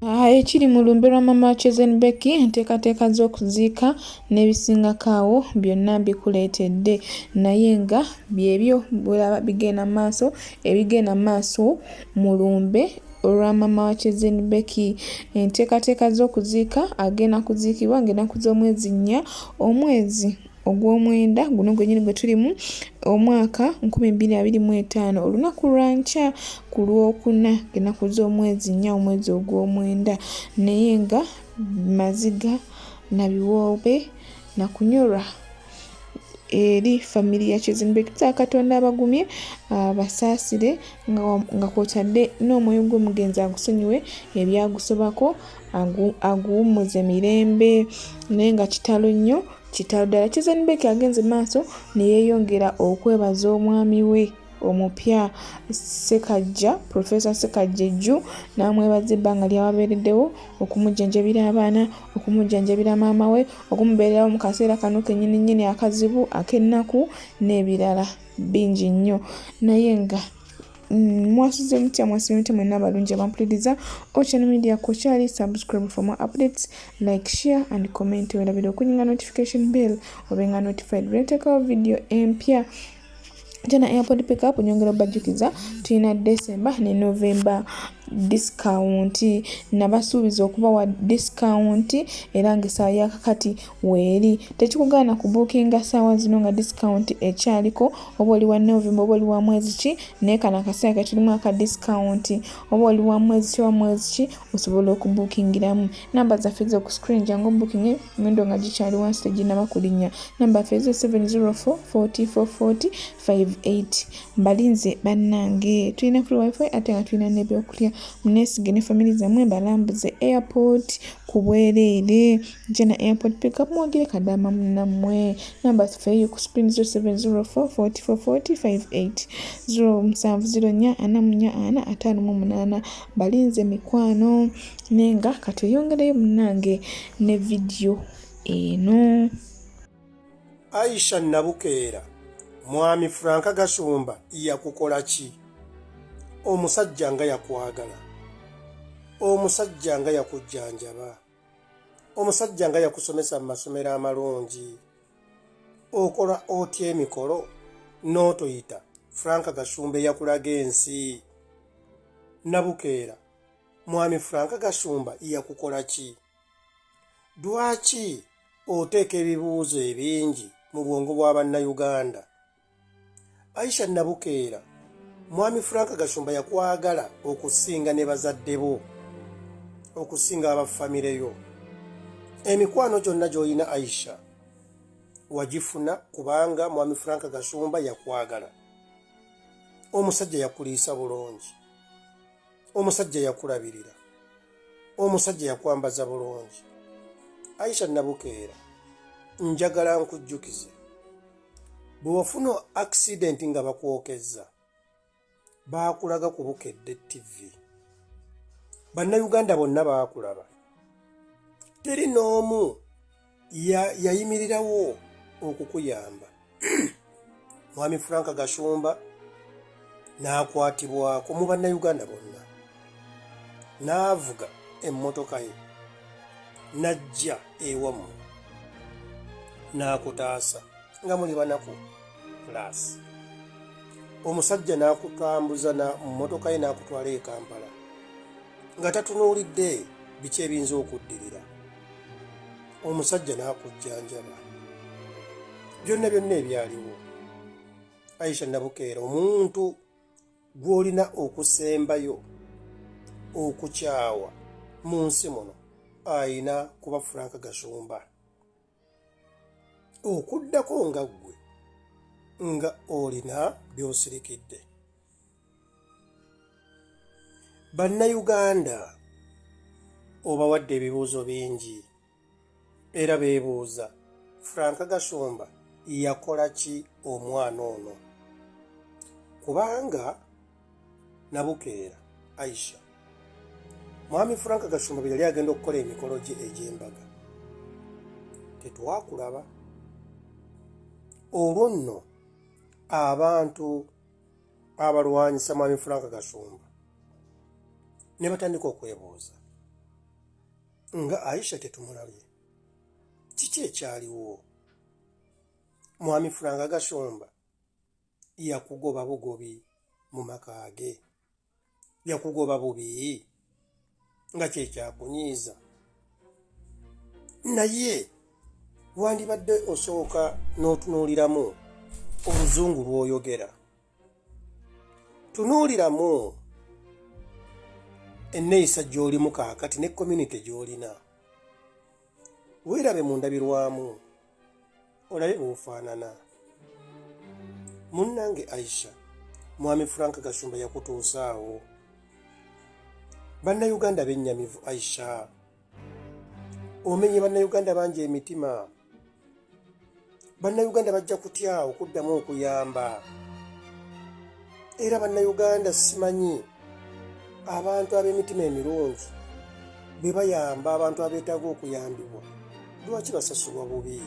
Ekiri mu lumbe lwa Maama wa Chosen Becky, enteekateeka z'okuziika n'ebisingako awo byonna mbikuleetedde naye nga byebyo bw'olaba bigenda mu maaso, ebigenda mu maaso mu lumbe olwa Maama wa Chosen Becky. Enteekateeka z'okuziika agenda kuziikibwa ng'ennaku z'omwezi nnya omwezi ogw'omwenda guno gwennyini gwe tulimu omwaka 2025 olunaku lwa nkya ku Lwokuna ennaku z'omwezi nnya omwezi ogw'omwenda naye nga maziga na biwoobe na kunyolwa eri famire ya Kizimbe. Tusaba Katonda abagumye abasaasire nga kw'otadde n'omwoyo gw'omugenzi agusonyiwe ebyagusobako aguwummuze mirembe naye nga kitalo nnyo. Kitalo ddala Chosen Becky agenze maaso ne yeeyongera okwebaza omwami we omupya Ssekajja, Professor Ssekajja Ejju n'amwebaza ebbanga ly'ababeereddewo okumujjanjabira abaana, okumujjanjabira maama we, okumubeererawo mu kaseera kano kennyini nnyini akazibu ak'ennaku n'ebirala bingi nnyo naye nga mwasuze mutya, mwasiimye mutya mwenna abalungi abampuliriza Ocean Media kokyali subscribe for more updates, like, share and comment. Werabira okunyinga notification bell obenga notified lwenteekawo video empya. Jana airport pickup nyongera obajjukiza tulina December ne November discount, nabasuubiza okubawa discount era ng'essaawa yakakati weeri. Tekikugaana kubuukinga ssaawa zino nga discount ekyaliko, oba oli wa November oba oli wa mwezi ki, naye kano akaseera ke tulimu aka discount, oba oli wa mwezi ki oba mwezi ki osobola okubuukingiramu. Namba zaffe zo ku screen, jangu obuukinge emiwendo nga gikyali wansi teginnaba kulinnya. Namba yaffe ezo 704 44 40 58. Mbalinze bannange, tulina free wifi ate nga tulina n'ebyokulya. Muneesige ne family zammwe mbalambuze airport ku bwereere. Jana airport pickup mwogere kadaama munnammwe. Namba zaffe eyo ku screen 0704 44 40 58 0704 44 58. Balinze mikwano naye nga katweyongereyo munnange ne vidiyo eno. Aisha Nabukeera, Mwami Frank Gashumba yakukola ki? Omusajja nga yakwagala, omusajja nga yakujjanjaba, omusajja nga yakusomesa mu masomero amalungi, okola otya emikolo n'otoyita Frank Gashumba eyakulaga ensi? Nabukeera, Mwami Frank Gashumba yakukola ki? Lwaki oteeka ebibuuzo ebingi mu bwongo bwa Bannayuganda? Aisha Nabukeera, Mwami Frank Gashumba yakwagala okusinga ne bazadde bo, okusinga aba famire yo. Emikwano gyonna gy'olina Aisha wagifuna kubanga Mwami Frank Gashumba yakwagala. Omusajja yakuliisa bulungi, omusajja yakulabirira, omusajja yakwambaza bulungi. Aisha Nabukeera, njagala nkujjukize bwe wafuna accident nga bakwokezza, baakulaga ku Bukedde TV, Bannayuganda bonna baakulaba, teri n'omu yayimirirawo okukuyamba. Mwami Frank Gashumba n'akwatibwako mu Bannayuganda bonna, n'avuga emmotoka ye n'ajja ewammwe n'akutaasa nga muli banaku plus. Omusajja n'akutambuza mu mmotoka ye n'akutwala e Kampala nga tatunuulidde biki ebiyinza okuddirira. Omusajja n'akujjanjaba byonna byonna ebyaliwo. Aisha Nabukeera, omuntu gw'olina okusembayo okukyawa mu nsi muno ayina kuba Frank Gashumba, okuddako nga ggwe nga olina by'osirikidde. Bannayuganda obawadde ebibuuzo bingi era beebuuza Frank Gashumba yakola ki omwana ono, kubanga Nabukeera Aisha, Mwami Frank Gashumba bwe yali agenda okukola emikolo gye egy'embaga tetwakulaba. Olwo nno abantu abalwanyisa Mwami Frank Gashumba ne batandika okwebuuza. Nga Aisha tetumulabye. Kiki ekyaliwo? Mwami Frank Gashumba yakugoba bugobi mu maka ge. Yakugoba bubi nga kye kyakunyiiza. Naye wandibadde osooka n'otunuuliramu oluzungu lw'oyogera. Tunuuliramu enneeyisa gy'olimu kaakati ne community gy'olina. Weerabe mu ndabirwamu olabe bw'ofaanana. Munnange Aisha, Mwami Frank Gashumba yakutuusa awo. Bannayuganda bennyamivu Aisha. Omenye Bannayuganda bangi emitima. Bannayuganda bajja kutya okuddamu okuyamba. Era Bannayuganda simanyi abantu ab'emitima emirungi bwe bayamba abantu abeetaaga okuyambibwa lwaki basasulwa bubi?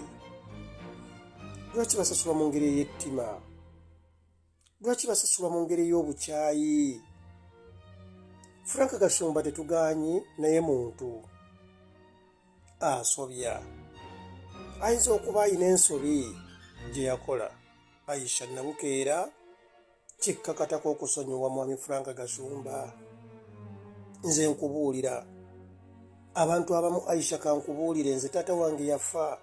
Lwaki basasulwa mu ngeri ey'ettima? Lwaki basasulwa mu ngeri ey'obukyayi? Frank Gashumba tetugaanyi naye muntu asobya, ayinza okuba alina ensobi gye yakola. Aisha Nabukeera kikkakatako okusonyiwa Mwami Frank Gashumba. Nze nkubuulira abantu abamu, Aisha kankubuulire, nze taata wange yafa,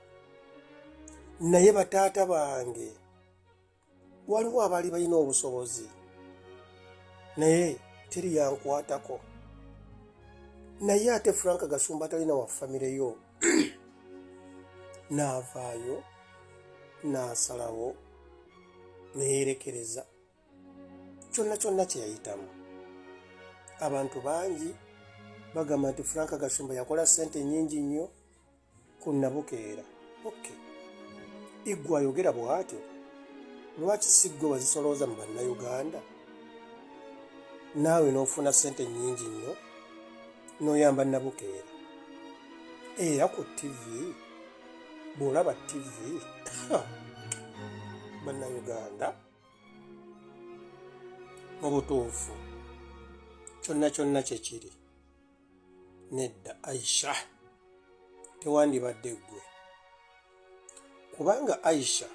naye bataata bange waliwo abaali balina obusobozi naye teri yankwatako. Naye ate Frank Gashumba talina wa famire yo n'avaayo n'asalawo neyerekereza kyonna kyonna kye yayitamu. Abantu bangi bagamba nti Frank Gashumba yakola ssente nnyingi nnyo ku Nabukeera. Okay, Igwe ayogera bw'atyo, lwaki si ggwe wazisolooza mu Bannayuganda naawe n'ofuna ssente nnyingi nnyo n'oyamba Nabukeera? Era ku ttivi bw'olaba ttivi Bannayuganda mu butuufu kyonna kyonna kye kiri. Nedda Aisha, tewandibadde ggwe, kubanga Aisha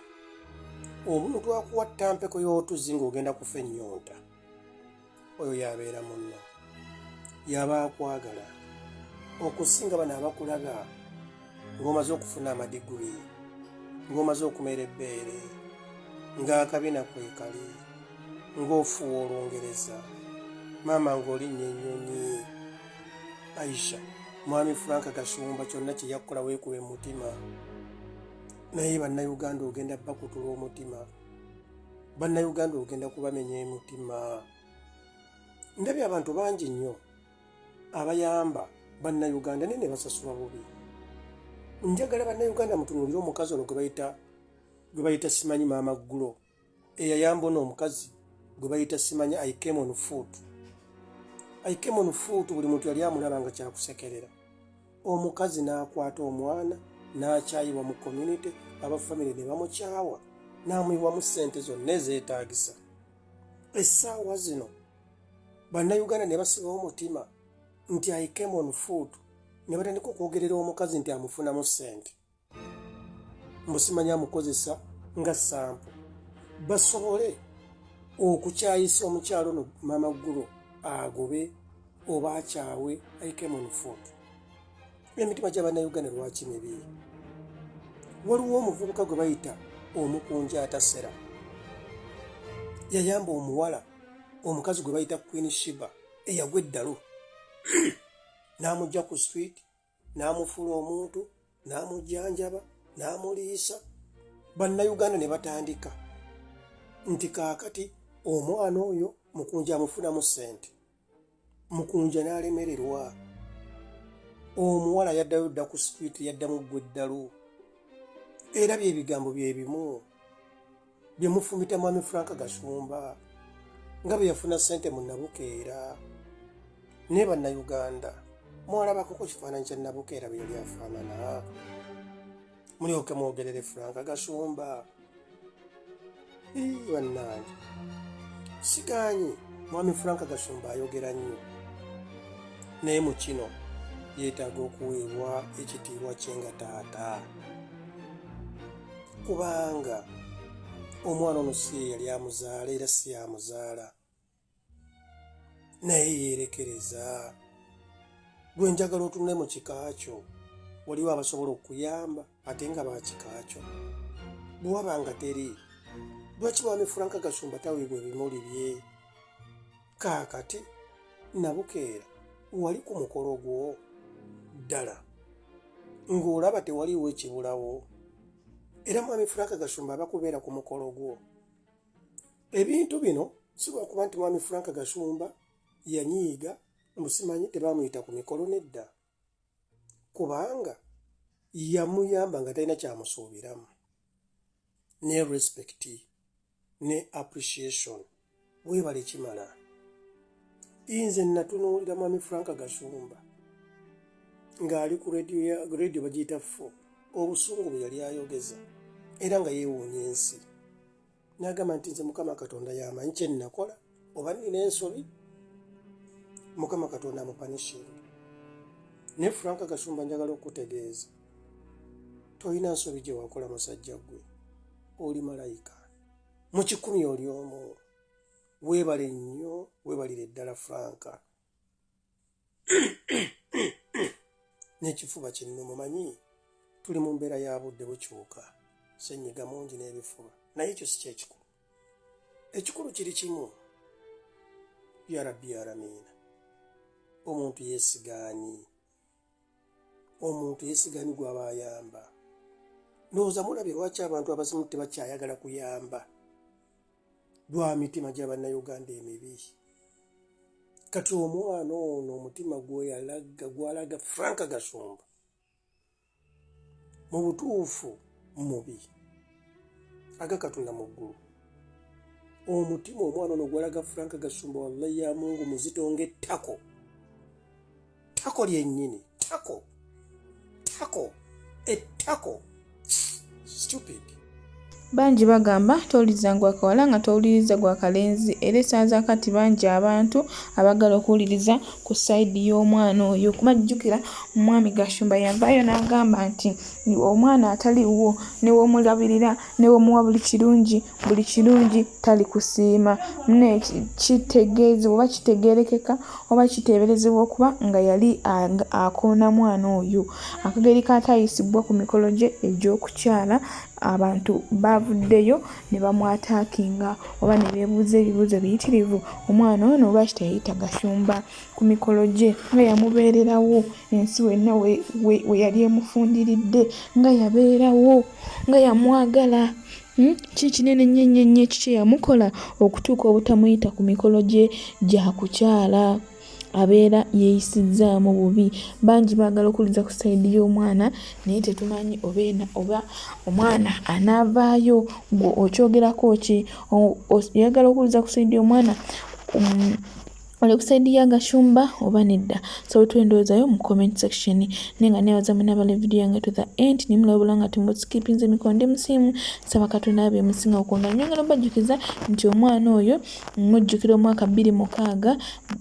omuntu akuwa ttampeko y'otuzzi ng'ogenda kufa ennyonta oyo yabeera munno, yaba akwagala okusinga bano abakulaba ng'omaze okufuna amadiguli, ng'omaze okumera ebbeere, ng'akabina kwekali, ng'ofuuwa olungereza, maama ng'olinnya ennyonyi. Aisha, Mwami Frank Gashumba kyonna kye yakkola weekube mu mutima, naye Bannayuganda ogenda bakutula omutima, Bannayuganda ogenda kubamenya emitima. Ndabye abantu bangi nnyo abayamba Bannayuganda naye ne basasulwa bubi. Njagala Bannayuganda mutunuulire omukazi ono gwe bayita simanyi Maama Ggulo eyayamba ono omukazi gwe bayita simanyi I came on foot. I came on foot, buli muntu yali amulaba nga kyakusekerera. Omukazi n'akwata omwana n'akyayibwa mu community, aba famire ne bamukyawa, n'amuyiwamu ssente zonna ezeetaagisa. Essaawa zino Bannayuganda ne basibawo omutima nti I came on foot, ne batandika okwogerera omukazi nti amufunamu ssente, mbu simanyi amukozesa nga sampo basobole okukyayisa omukyalo ono Maama Ggulo agobe oba akyawe I came on foot. Emitima gya Bannayuganda lwaki mibi? Waliwo omuvubuka gwe bayita omukunja atasera, yayamba omuwala omukazi gwe bayita Queen Shiba eyagwa eddalu n'amugja ku street n'amufuula omuntu n'amujjanjaba n'amuliisa. Bannayuganda ne batandika nti kaakati omwana oyo mukunja amufunamu ssente. Mukunja n'alemererwa, omuwala yaddayo dda ku street, yaddamu ggwa eddalu. Era byebigambo bye bimu bye mufumita Mwami Frank Gashumba nga bwe yafuna ssente mu Nabukeera. Naye Bannayuganda mwalabako ku kifaananyi kya Nabukeera bwe yali afaanana, mulyoke mwogerere Frank Gashumba? Bannange, sigaanyi Mwami Frank Gashumba ayogera nnyo, naye mu kino Yeetaaga okuweebwa ekitiibwa kye nga taata, kubanga omwana ono si ye yali amuzaala era si y'amuzaala, naye yeerekereza. Gwe njagala otunule mu kika kyo, waliwo abasobola okukuyamba ate nga ba kika kyo. Bwe waba nga teri, lwaki Mwami Frank Gashumba taweebwa ebimuli bye? Kaakati Nabukeera wali ku mukolo gwo ddala ng'olaba tewaliiwo ekibulawo, era Mwami Frank Gashumba aba kubeera ku mukolo gwo. Ebintu bino si lwakuba nti Mwami Frank Gashumba yanyiiga mbu simanyi tebaamuyita ku mikolo, nedda, kubanga yamuyamba nga talina kyamusuubiramu ne respect ne appreciation. Weebale kimala. Nze natunuulira Mwami Frank Gashumba ng'ali ku radio bagiyita 4, obusungu bwe yali ayogeza era nga yeewuunya ensi, n'agamba nti nze Mukama Katonda y'amanyi kye nnakola, oba nnina ensobi, Mukama Katonda amupanishinga. Naye Frank Gashumba, njagala okukutegeeza, tolina nsobi gye wakola. Musajja ggwe oli malayika, mu 100 oli omu. Weebale nnyo, weebalire ddala Franka n'ekifuba kinno. Mumanyi tuli mu mbeera ya budde bukyuka, sennyiga mungi n'ebifuba, naye ekyo si kyekikulu. Ekikulu kiri kimu, ya rabbi ya ramiina, omuntu yeesigaani? Omuntu yeesigaani gw'aba ayamba? Ndowooza mulabye lwaki abantu abazimu tebakyayagala kuyamba, lwa mitima gya Bannayuganda emibi. Kati omwana ono omutima gweyalaga, gwalaga Frank Gashumba, mu butuufu mubi aga Katonda mu ggulu. Omutima omwana ono gwalaga Frank Gashumba, wallahi ya Mungu, muzito ng'ettako, ttako lyennyini, ttako, ttako, ettako, stupid. Bangi bagamba towuliriza gwa kawala nga towuliriza gwa kalenzi, era essaawa za kati bangi abantu abaagala okuwuliriza ku sayidi y'omwana oyo, kuba jjukira Omwami Gashumba yavaayo n'agamba nti omwana atali wuwo ne bw'omulabirira ne bw'omuwa buli kirungi, buli kirungi talikusiima. Munnaye kitegeezebwa oba kitegeerekeka oba kiteeberezebwa okuba nga yali akoona mwana oyo. Akageri k'ataayisibwa ku mikolo gye egy'okukyala, abantu baavuddeyo ne bamwataakinga oba ne beebuuza ebibuuzo biyitirivu, omwana ono lwaki teyayita Gashumba ku mikolo gye nga yamubeererawo ensi wenna we yali emufundiridde, nga yabeerawo, nga yamwagala? Ki kinene nnyo ennyo ennyo ki kye yamukola okutuuka obutamuyita ku mikolo gye gya kukyala? Abeera yeeyisizzaamu bubi. Bangi baagala okuwuliriza ku sayidi y'omwana naye tetumanyi oba ena oba omwana anaavaayo. Ggwe okyogerako ki? Oyagala okuwuliriza ku sayidi y'omwana? Oli ku sayidi ya Gashumba oba nedda? So tuwe endowooza yo mu comment section. Naye nga neebaza mwenna abala vidiyo yange to the end, ne mulabula nga temuskipinze emikono. Ndi musiimu, nsaba Katonda abe musinga okwongera. Nyongera obajjukiza nti omwana oyo mujjukira omwaka 2006,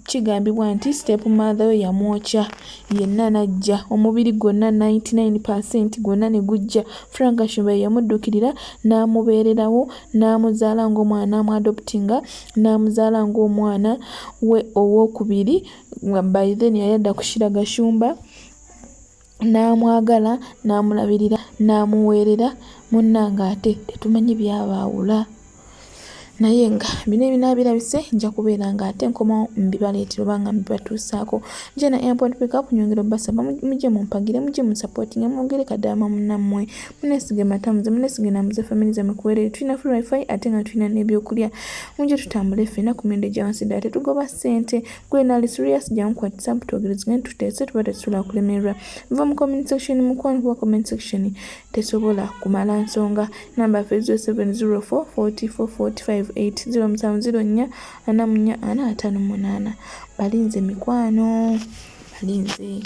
kigambibwa nti step mother we yamwokya yenna n'ajja omubiri gwonna 99% gwonna ne gujja. Frank Gashumba ye yamuddukirira n'amubeererawo n'amuzaala ng'omwana, n'amuadoptinga n'amuzaala ng'omwana we owookubiri. By then yali adda ku Shira Gashumba, n'amwagala, n'amulabirira, n'amuweerera. Munnange ate tetumanyi byabaawula, naye nga bino ebinaaba birabise nja kubeera nga ate nkomawo mbibaleetera oba nga mbibatuusaako. Nje na airport pickup, nyongera obbasaba mujje mumpagire, mujje musupportinge, mwogere kadaama munnammwe, muneesige matamuze, muneesige namuze family zammwe kuweerere. Tulina free wifi ate nga tulina n'ebyokulya. Mujje tutambule ffenna ku miwendo egya wansi ddala, tetugoba ssente. Gwe naali serious, jangu ku WhatsApp twogerezeganye, tuteese, tuba tetusobola kulemererwa. Nva mu comment section mukwano, kuba comment section tesobola kumala nsonga. Namba yaffe 0704 44 45 8 0704 44 458. Balinze mikwano, balinze.